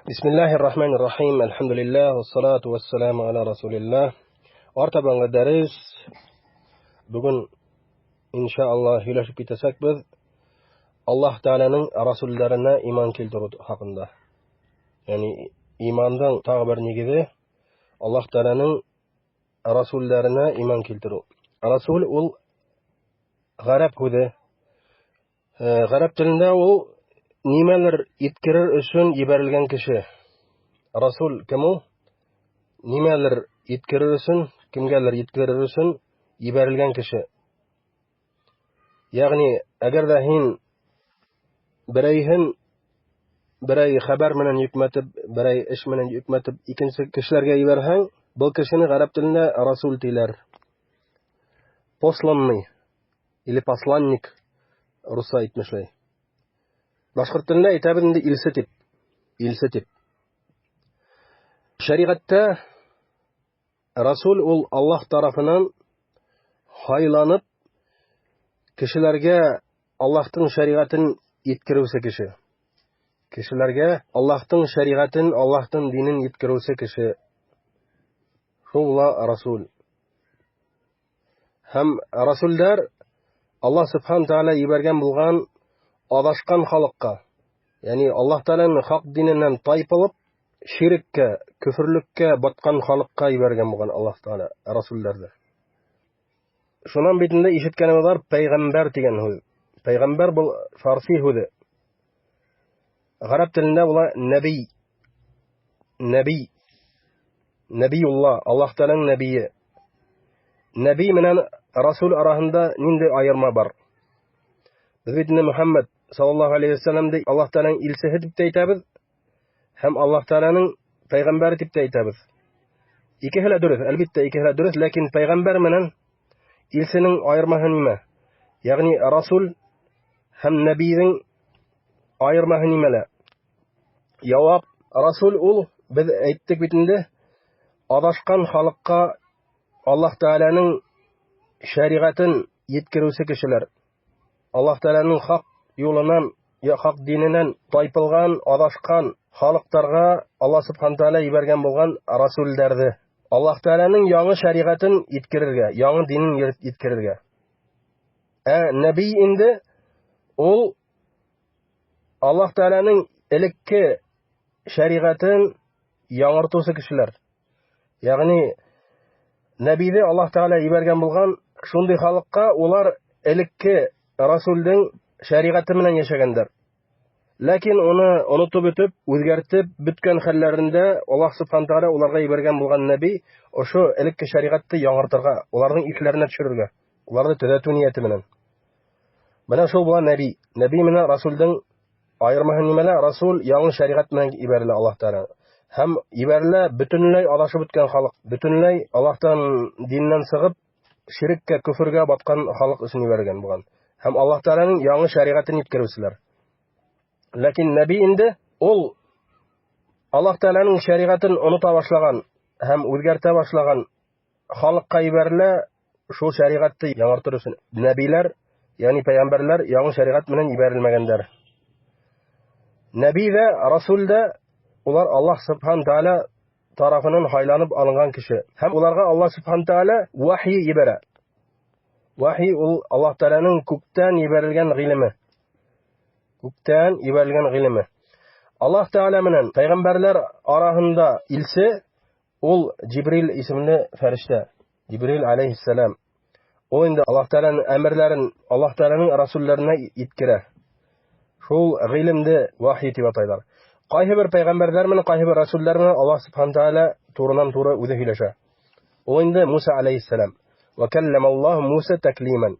Бисмиллаһир Рахманир Рахим. Әлхәмдүлилләһ, вассалату вассаламу аля расулиллаһ. Артабанғы дәрес бүген иншааллаһ һөйләшеп китәсәкбеҙ Аллаһ Тәғәләнең расулларына иман килтерү хаҡында. Ягъни имандың тағы бер нигеҙе Аллаһ Тәғәләнең расулларына иман килтерү. Расул ул ғәрәп һүҙе. Ғәрәп телендә ул нимәлер еткерер өсөн ебәрелгән кеше. Расул кем ул? Нимәлер еткерер өсөн, кемгәлер еткерер өсөн ебәрелгән кеше. Ягъни, әгәр дә һин берәйһен берәй хәбәр менән йөкмәтеп, берәй эш менән йөкмәтеп икенсе кешеләргә ебәрһәң, был кешене ғәрәп телендә расул тиләр. Посланный или посланник русса әйтмешләй. Башҡорт телендә әйтәбеҙ инде илсе тип. Илсе тип. Шәриғәттә расул ул Аллаһ тарафынан һайланып кешеләргә Аллаһтың шәриғәтен еткереүсе кеше. Кешеләргә Аллаһтың шәриғәтен, Аллаһтың динен еткереүсе кеше. Шул була расул. Һәм расулдар Аллаһ Субхану Тааля ебәргән булған аҙашҡан халыҡҡа, ягъни Аллаһ Тааляның хаҡ диненән тайпылып, ширккә, көфөрлөккә батҡан халыҡҡа ебәргән булған Аллаһ Тааля расулдарҙы. Шунан бит инде ишеткәнебеҙ бар пәйғәмбәр тигән һүҙ. Пәйғәмбәр был фарси һүҙе. Ғәрәп телендә була нәби. Нәби. Нәбиулла, Аллаһ Тааляның нәбие. Нәби менән расул араһында ниндәй айырма бар? Беҙ бит инде Мөхәммәд саллаллаһу алейхи вәсәләмде Аллаһ Тааляның илсеһе дип тә әйтәбеҙ, һәм Аллаһ Тааляның пәйғәмбәре дип тә әйтәбеҙ. Икеһе лә дөрөҫ, әлбиттә, икеһе лә дөрөҫ, ләкин пәйғәмбәр менән илсенең айырмаһы нимә? Ягъни расул һәм нәбиҙең айырмаһы нимәлә? Яуап: расул ул, беҙ әйттек бит инде, аҙашҡан халыҡҡа Аллаһ Тәғәләнең шәриғәтен еткереүсе кешеләр. Аллаһ Тәғәләнең хаҡ юлынан, я хаҡ диненән тайпылған, аҙашҡан халыҡтарға Аллаһ Субхану Тәғәлә ебәргән булған расулдәрҙе. Аллаһ Тәғәләнең яңы шәриғәтен еткерергә, яңы динен еткерергә. Ә нәби инде ул Аллаһ Тәғәләнең элекке шәриғәтен яңыртыусы кешеләр. Ягъни нәбиҙе Аллаһ Тәғәлә ебәргән булған шундай халыҡҡа, улар элекке расулдың шәриғәте менән йәшәгәндәр. Ләкин уны онотоп бөтөп, үҙгәртеп бөткән хәлләрендә Аллаһ Субхану Тәғәлә уларға ебәргән булған нәби ошо элекке шәриғәтте яңыртырға, уларҙың иҫләренә төшөрөргә, уларҙы төҙәтеү ниәте менән. Бына шул була нәби. Нәби менән расулдың айырмаһы нимәлә? Расул яңы шәриғәт менән ебәрелә Аллаһ Тәғәлә. Һәм ебәрелә бөтөнләй аҙашып бөткән халыҡ, бөтөнләй Аллаһтан диненән сығып, ширккә, көфөргә батҡан халыҡ өсөн ебәрелгән булған. Һәм Аллаһ Тәғәләнең яңы шәриғәтен еткереүселәр. Ләкин нәби инде ул Аллаһ Тәғәләнең шәриғәтен онота башлаған һәм үҙгәртә башлаған халыҡҡа ебәрелә шул шәриғәтте яңыртыр өсөн. Нәбиләр, ягъни пәйғәмбәрләр яңы шәриғәт менән ебәрелмәгәндәр. Нәби ҙә, расул дә улар Аллаһ Субхану Тәғәлә тарафынан һайланып алынған кеше. Һәм уларға Аллаһ Субхану Тәғәлә вахи ебәрә. Вахи ул Аллаһ Тәғәләнең күктән ебәрелгән ғилеме. Күктән ебәрелгән ғилеме. Аллаһ Тәғәлә менән пәйғәмбәрләр араһында илсе ул Җибрил исемле фәрештә. Җибрил алейхиссалам. Ул инде Аллаһ Тәғәләнең әмерләрен Аллаһ Тәғәләнең расулларына еткерә. Шул ғилемде вахи дип атайлар. Ҡайһы бер пәйғәмбәрҙәр менән, ҡайһы бер расуллар менән Аллаһ Субхану Тәғәлә турынан-туры үҙе һөйләшә. Ул инде Муса алейхиссалам. Ва каллама Муса таклиман.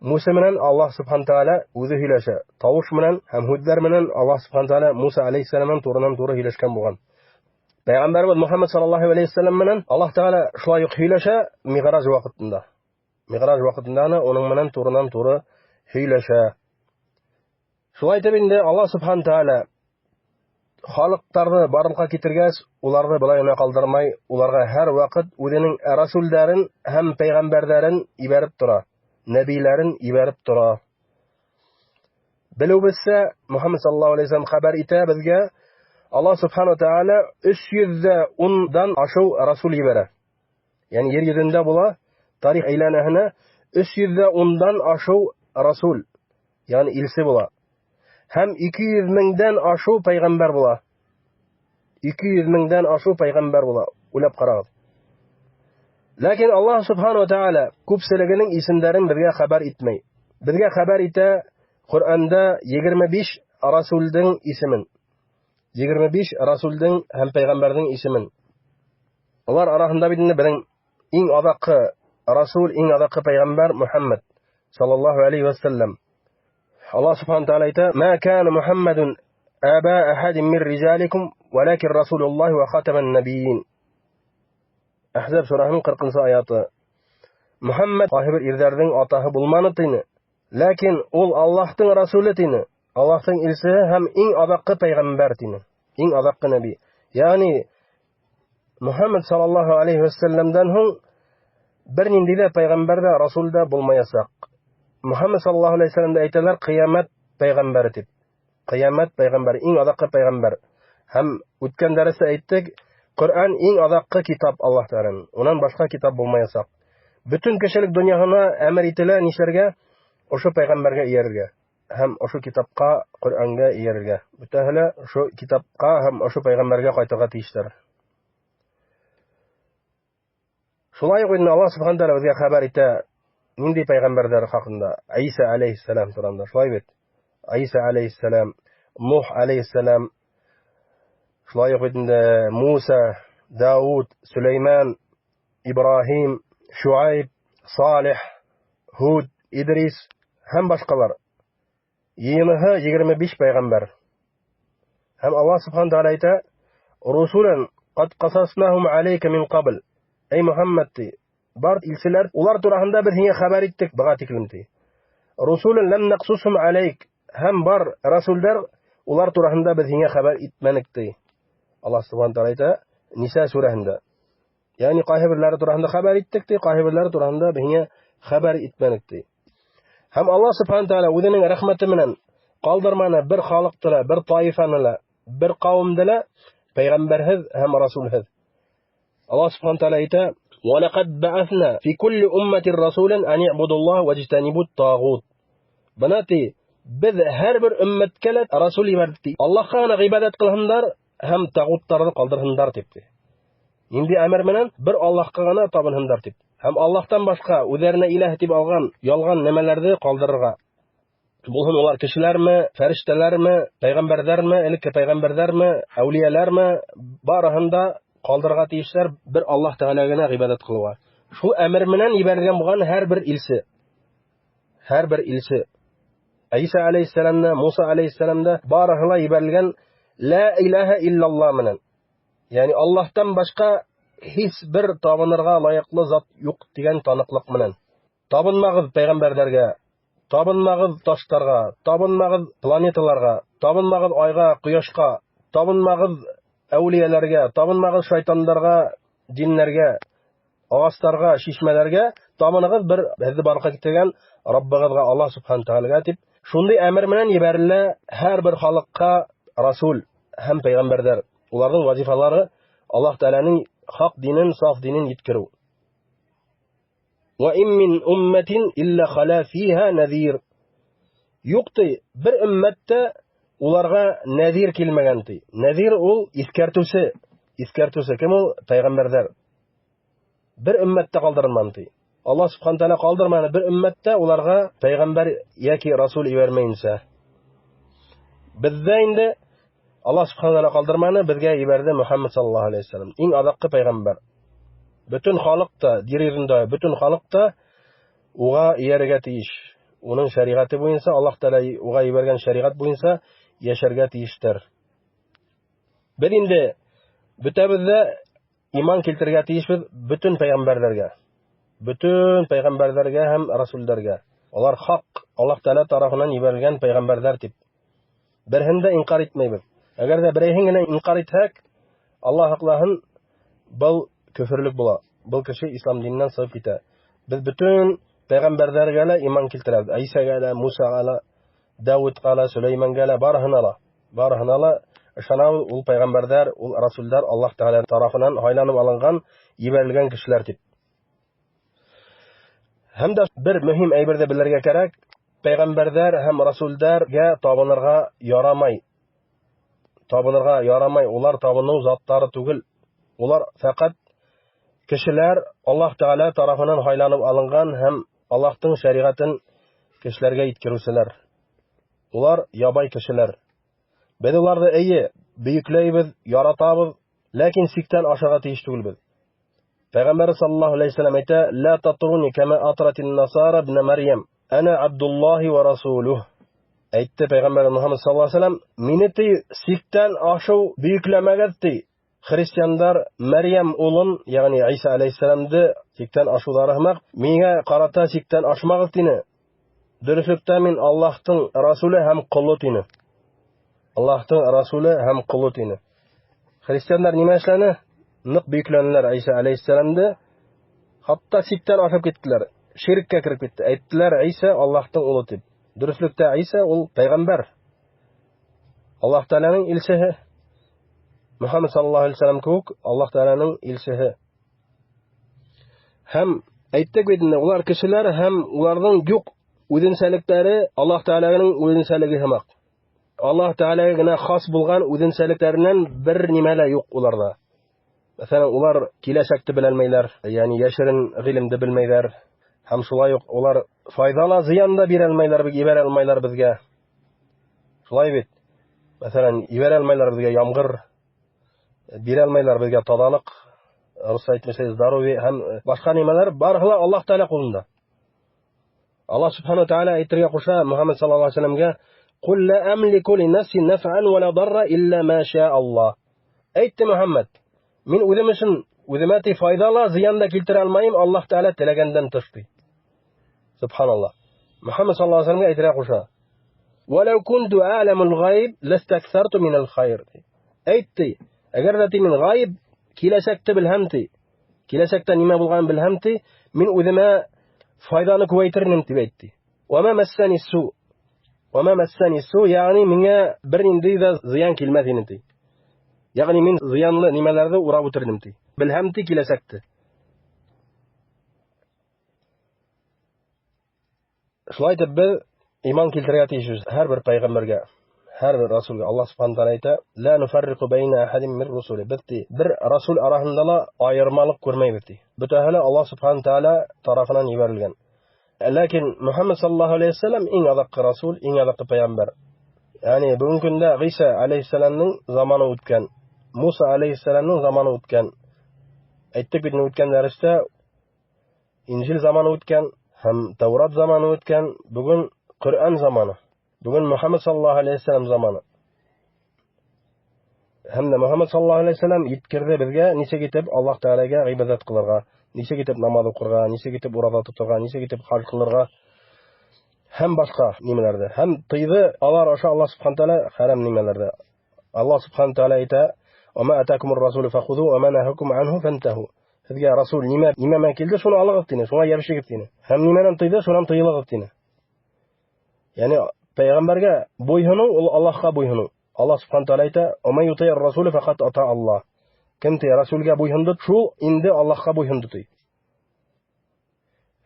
Муса менән Аллаһ Субхану Тәғәлә үҙе һөйләшә. Тауыш менән һәм һүҙҙәр менән Аллаһ Субхану Тәғәлә Муса алейхиссалам менән турынан-туры һөйләшкән булған. Пәйғәмбәрбеҙ Мөхәммәд саллаллаһу алейхи вәсәләм менән Аллаһ Тәғәлә шулай уҡ һөйләшә Миғраж ваҡытында. Миғраж ваҡытында уның менән турынан-туры һөйләшә. Шулай итеп инде Аллаһ Субхану Тәғәлә халыҡтарҙы барлыҡҡа китергәс, уларҙы былай ғына ҡалдырмай, уларға һәр ваҡыт үҙенең расулдәрен һәм пәйғәмбәрҙәрен ебәреп тора, нәбиләрен ебәреп тора. Белеүебеҙсә, Мөхәммәд саллаллаһу алейхи вәсәләм хәбәр итә беҙгә, Аллаһ Субхану Тааля 310-дан ашыу расул ебәрә. Ягъни ер йөҙөндә була, тарих әйләнәһенә 310-дан ашыу расул, ягъни илсе була. Һәм 200 меңдән ашыу пәйғәмбәр була. 200 меңдән ашыу пәйғәмбәр була. Уйлап ҡарағыҙ. Ләкин Аллаһ Субхану Тааля күпселегенең исемдәрен беҙгә хәбәр итмәй. Беҙгә хәбәр итә Ҡөрьәндә 25 расулдың исемен. 25 расулдың һәм пәйғәмбәрҙең исемен. Улар араһында бит инде беҙҙең иң аҙаҡҡы расул, иң аҙаҡҡы пәйғәмбәр Мухаммад саллаллаһу алейхи вәсәлләм. Аллаһ Субхану Тааля әйтә: "Ма кана Мухаммадун аба ахадин мин риҗаликум, валакин расулуллаһи ва хатаман набийин." Әхзаб сүрәһенең 40-нчы аяты. Мухаммад ҡайһы бер ирҙәрҙең атаһы булманы тине. Ләкин ул Аллаһтың расулы тине. Аллаһтың илсеһе һәм иң аҙаҡҡы пәйғәмбәр тине. Иң аҙаҡҡы нәби. Ягъни Мухаммад саллаллаһу алейхи вәсәлләмдән һуң бер нинди дә пәйғәмбәр ҙә, расул да булмаясаҡ. Мухаммад саллаллаһу алейхи вәсәлләмдә әйтәләр ҡиәмәт пәйғәмбәре тип. Ҡиәмәт пәйғәмбәре, иң аҙаҡҡы пәйғәмбәр. Һәм үткән дәрестә әйттек, Ҡөрьән иң аҙаҡҡы китап Аллаһ Тәғәләнең. Унан башҡа китап булмаясаҡ. Бөтөн кешелек донъяһына әмер ителә нишләргә? Ошо пәйғәмбәргә эйәрергә һәм ошо китапҡа, Ҡөрьәнгә эйәрергә. Бөтәһе лә ошо китапҡа һәм ошо пәйғәмбәргә ҡайтырға тейештәр. Шулай уҡ инде Аллаһ Субхану Тәғәлә беҙгә хәбәр итә ниндәй пәйғәмбәрҙәр хаҡында? Иса алейхиссалам тураһында. Шулай бит? Иса алейхиссалам, Нух алейхиссалам, шулай уҡ инде Муса, Дауд, Сөләймән, Ибраһим, Шуайб, Салих, Һуд, Идрис һәм башҡалар. Йыйыныһы 25 пәйғәмбәр. Һәм Аллаһ Субхану Тәғәлә әйтә: "Русулан ҡад ҡасаснахум алейка мин ҡабл." Эй Мухаммад, ти, бар илселәр, улар тураһында беҙ һиңә хәбәр иттек быға тиклем, ти. Русулан лам нaqсусхум алейк. Һәм бар расулдар, улар тураһында беҙ һиңә хәбәр итмәнек, ти. Аллаһ Субхану Тәғәлә әйтә Ниса сүрәһендә. Ягъни ҡайһы берләре тураһында хәбәр иттек, ти, ҡайһы берләре тураһында беҙ һиңә хәбәр итмәнек, ти. Һәм Аллаһ Субхану Тәғәлә үҙенең рәхмәте менән ҡалдырманы бер халыҡты ла, бер таифаны ла, бер ҡауымды ла пәйғәмбәрһеҙ һәм расулһыҙ. Аллаһ Субхану Тәғәлә әйтә: "Ва лaqad бa'athna fi kulli ummatin rasulan an i'budullaha wajtanibut tagут." Бына ти, беҙ һәр бер өммәткә лә расул ебәрҙек, ти. Аллаһҡа ғына ғибәҙәт ҡылһындар һәм тағуттарҙы ҡалдырһындар тип, ти. Ниндәй әмер менән? Бер Аллаһҡа ғына табынһындар тип. Һәм Аллаһтан башҡа үҙҙәренә иләһ тип алған ялған нәмәләрҙе ҡалдырырға. Булһын улар кешеләрме, фәрештәләрме, пәйғәмбәрҙәрме, элекке пәйғәмбәрҙәрме, әүлиәләрме, барыһын да ҡалдырырға тейештәр бер Аллаһ Тәғәләгә генә ғибәҙәт ҡылыуға. Шул әмер менән ебәрелгән булған һәр бер илсе. Һәр бер илсе. Иса алейхиссалам да, Муса алейхиссалам да барыһы ла ебәрелгән ла илаһа иллаллаһ менән. Ягъни Аллаһтан башҡа һис бер табынырға лайыҡлы зат юҡ тигән таныҡлыҡ менән. Табынмағыҙ пәйғәмбәрҙәргә, табынмағыҙ таштарға, табынмағыҙ планеталарға, табынмағыҙ айға, ҡояшҡа, табынмағыҙ әүлиәләргә, табынмағыҙ шайтандарға, диннәргә, ағастарға, шишмәләргә, табынығыҙ бер һеҙҙе барлыҡҡа килтергән Раббығыҙға, Аллаһ Субхану Тәғәләгә тип. Шундай әмер менән ебәрелә һәр бер халыҡҡа расул һәм пәйғәмбәрҙәр. Уларҙың вазифалары Аллаһ Тәғәләнең хаҡ динен, саф динен еткереү. Ва ин мин умматин илля халя фиха назир. Юҡ ти, бер өммәттә уларға нәҙир килмәгән ти. Нәҙир ул иҫкәртеүсе. Иҫкәртеүсе кем ул? Пәйғәмбәрҙәр. Бер өммәттә ҡалдырылманы ти. Аллаһ Субхану Тәғәлә ҡалдырманы бер өммәттә уларға пәйғәмбәр йәки расул ебәрмәйенсә. Беҙҙә инде Аллаһ Субхану Тәғәлә ҡалдырманы, беҙгә ебәрҙе Мухаммад саллаллаһу алейхи вәсәлләм. Иң аҙаҡҡы пәйғәмбәр. Бөтөн халыҡ та, ер йөҙөндә бөтөн халыҡ та уға эйәрергә тейеш. Уның шәриғәте буйынса, Аллаһ Тәғәлә уға ебәргән шәриғәт буйынса йәшәргә тейештәр. Беҙ инде бөтәбеҙ ҙә иман килтерергә тейешбеҙ бөтөн пәйғәмбәрҙәргә. Бөтөн пәйғәмбәрҙәргә һәм расулдәргә. Улар хаҡ, Аллаһ Тәғәлә тарафынан ебәрелгән пәйғәмбәрҙәр тип. Береһен дә инҡар итмәйбеҙ. Әгәр ҙә берәйһен генә инҡар итһәк, Аллаһ һаҡлаһын, был көфөрлөк була. Был кеше ислам диненән сығып китә. Беҙ бөтөн пәйғәмбәрҙәргә лә иман килтерәбеҙ. Исәгә лә, Мусаға ла, Дауыдҡа ла, Сөләймәнгә лә, барыһына ла. Барыһына ла Ышанабыҙ, ул пәйғәмбәрҙәр, ул расулдар Аллаһ Тәғәлә тарафынан һайланып алынған, ебәрелгән кешеләр тип. Һәм дә бер мөһим әйберҙе белергә кәрәк: пәйғәмбәрҙәр һәм расулдәргә табынырға ярамай. Табынырға ярамай, улар табыныу заттары түгел. Улар фәҡәт кешеләр, Аллаһ Тәғәлә тарафынан һайланып алынған һәм Аллаһтың шәриғәтен кешеләргә еткереүселәр. Улар ябай кешеләр. Беҙ уларҙы, эйе, бөйөкләйбеҙ, яратабыҙ, ләкин сиктән ашарға тейеш түгелбеҙ. Пәйғәмбәр саллаллаһу алейһи вәсәләм әйтә: "Ла татруни кама атратин насара ибн Марьям. Ана Абдуллаһи ва расулуһ." Әйтте пәйғәмбәр Мухаммад саллаллаһу алейһи вәсәләм: "Мине ти сиктән ашыу бөйөкләмәгеҙ ти. Христиандар Мәрйәм улын, ягъни Иса алейһиссәламды сиктән ашыуҙары һымаҡ, миңә ҡарата сиктән ашмағыҙ тине. Дөрөҫлөктә мин Аллаһтың расулы һәм ҡоло тине. Аллаһтың расулы һәм ҡоло тине. Христиандар нимә эшләне? Ныҡ бөйөкләнеләр Иса алейһиссәламды, хатта сиктән ашып киттеләр. Ширккә кереп китте. Әйттеләр, Иса Аллаһтың улы тип. Дөрөҫлөктә Иса ул пәйғәмбәр. Аллаһ Тәғәләнең илсеһе. Мөхәммәд саллаллаһу алейһи вәсәләм кеүек Аллаһ Тәғәләнең илсеһе. Һәм әйттек бит инде, улар кешеләр һәм уларҙың юҡ үҙенсәлектәре Аллаһ Тәғәләнең үҙенсәлеге һымаҡ. Аллаһ Тәғәләгә генә хас булған үҙенсәлектәренән бер нимә лә юҡ уларҙа. Мәҫәлән, улар киләсәкте беләлмәйҙәр, ягъни йәшерен ғилемде белмәйҙәр. Һәм шулай уҡ улар файҙа ла, зыян да бирә алмайҙар, ебәрә алмайҙар беҙгә. Шулай бит. Мәҫәлән, ебәрә алмайҙар беҙгә ямғыр, бирә алмайҙар беҙгә таҙалыҡ, русса әйтмешли, здоровье һәм башҡа нимәләр, барыһы ла Аллаһ Тәғәлә ҡулында. Аллаһ Субхану Тәғәлә әйтергә ҡуша Мөхәммәд саллаллаһу алейһи вәсәләмгә: "Ҡул ла амлику ли нафси наф'ан ва ла дарра илля ма ша Аллаһ." Әйтте Мөхәммәд, мин үҙем өсөн үҙемә ти файҙа ла, зыян да килтерә алмайым, Аллаһ Тәғәлә теләгәндән тыш ти. Субханаллаһ. Мөхәммәд саллаллаһу алейһи вәсәләмгә әйтергә ҡуша: "Валау кунту а'ламул ғайб ластаксарту минал хайр." Әйтте, әгәр ҙә ти мин ғайб киләсәкте белһәм ти, киләсәктә нимә булғанын белһәм ти, мин үҙемә файҙаны күбәйтер инем тип әйтте. Ва ма массани су. Ва ма массани су, ягъни миңә бер ниндәй ҙә зыян килмәҫ ине ти. Ягъни мин зыянлы нимәләрҙе урап үтер инем ти. Белһәм ти киләсәкте. Шулай итеп беҙ иман килтерергә тейешбеҙ һәр бер пәйғәмбәргә, һәр бер расулгә. Аллаһ Субхану таала әйтә: "Ла нуфаррику бәйнә ахадин мин русули." Беҙ ти бер расул араһында ла айырмалыҡ күрмәйбеҙ ти. Бөтәһе лә Аллаһ Субхану таала тарафынан ебәрелгән. Ләкин Мөхәммәд саллаллаһу алейһи вәсәләм иң аҙаҡҡы расул, иң аҙаҡҡы пәйғәмбәр. Ягъни бөгөнгө көндә Ғиса алейһиссәламның заманы үткән, Муса алейһиссәламның заманы үткән. Әйттек бит үткән дәрестә, Инжил заманы үткән һәм Тәүрат заманы үткән, бөгөн Ҡөрьән заманы. Бөгөн Мөхәммәд саллаллаһу алейһи вәсәләм заманы. Һәм дә Мөхәммәд саллаллаһу алейһи вәсәләм еткерҙе беҙгә нисек итеп Аллаһ Тәғәләгә ғибәҙәт ҡылырға, нисек итеп намаҙ уҡырға, нисек итеп ураҙа тоторға, нисек итеп хаж ҡылырға һәм башҡа нимәләрҙе. Һәм тыйҙы алар аша Аллаһ Субхану тәғәлә хәрәм нимәләрҙе. Аллаһ Субхану тәғәлә әйтә: "Ва ма атакумур расулу фахузу ва ма нахакум анху фантаху." Һеҙгә расул нимә менән килде, шуны алығыҙ тине, шуңа йәбешегеҙ тине. Һәм нимәнән тыйҙы, шунан тыйылығыҙ тине. Ягъни пәйғәмбәргә буйһоноу ул Аллаһҡа буйһоноу. Аллаһ Субхану тәғәлә әйтә: "Ва ман ютиир расула фақат ата Аллаһ." Кем ти расулгә буйһондо, шул инде Аллаһҡа буйһондо ти.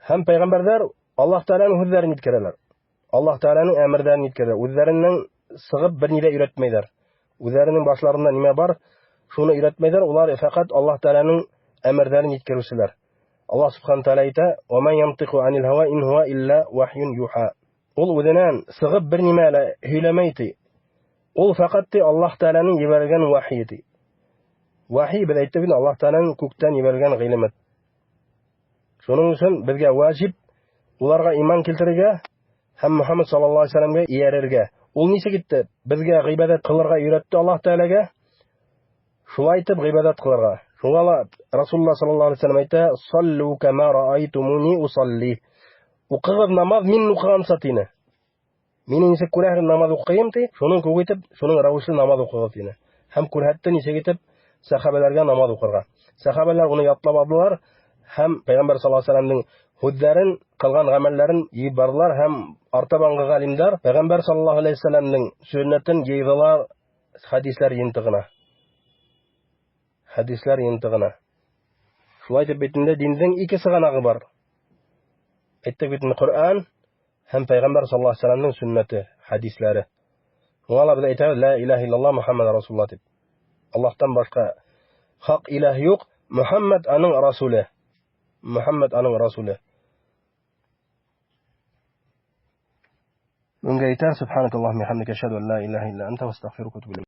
Һәм пәйғәмбәрҙәр Аллаһ Тәғәләнең һүҙҙәрен еткерәләр. Аллаһ Тәғәләнең әмерҙәрен еткерәләр. Үҙҙәренең сығып бер ни ҙә өйрәтмәйҙәр. Үҙҙәренең башларында нимә бар, шуны өйрәтмәйҙәр. Улар фәҡәт Аллаһ Тәғәләнең әмерҙәрен еткереүселәр. Аллаһ Субхану тәғәлә әйтә: "Ва ма янтиҡу анил һава ин һуа илля вахйун юха." Ул үҙенән сығып бер нимә лә һөйләмәй ти. Ул фәҡәт ти Аллаһ Тәғәләнең ебәргән вахйы ти. Вахи беҙ әйттек бит, Аллаһ Тәғәләнең күктән ебәргән ғилеме. Шуның өсөн беҙгә важиб уларға иман килтерергә һәм Мөхәммәд саллаллаһу алейһи вәсәләмгә эйәрергә. Ул нисек итте? Беҙгә ғибәҙәт ҡылырға өйрәтте Аллаһ Тәғәләгә. Шулай итеп ғибәҙәт ҡылырға. Шуңа ла Расулулла саллаллаһу алейһи вәсәләм әйтә: "Саллу кама раайтумуни усалли." Уҡығыҙ намаҙ мин уҡығанса тине. Мине нисек күрәһегеҙ намаҙ уҡыйым ти, шуның кеүек итеп, шуның рәүешле намаҙ уҡығыҙ тине. Һәм күрһәтте нисек итеп сәхәбәләргә намаҙ уҡырға. Сәхәбәләр уны ятлап алдылар һәм Пәйғәмбәр саллаллаһу алейһи вәсәләмнең һүҙҙәрен, ҡылған ғәмәлләрен йыйып барҙылар һәм артабанғы ғалимдар Пәйғәмбәр саллаллаһу алейһи вәсәләмнең сөннәтен йыйҙылар, Хәдисләр йыйынтығына. Хәдисләр йыйынтығына. Шулай итеп бит инде диндең ике сығанағы бар. Әйттек бит инде, Коръән һәм Пәйғәмбәр саллаллаһу алейһи вәсәләмнең сөннәте, хәдисләре. Шуңа ла без әйтәбез: "Ла илаһа иллаллаһ, Мухаммад расулуллаһ" дип. Аллаһтан башка хак илаһ юк, Мухаммад аның расуле. Мухаммад аның расуле. Бүгенгә җитәр. Субханакаллаһумма бихамдика, ашһаду ан ла илаһа илля анта, астагфирука ва атубу.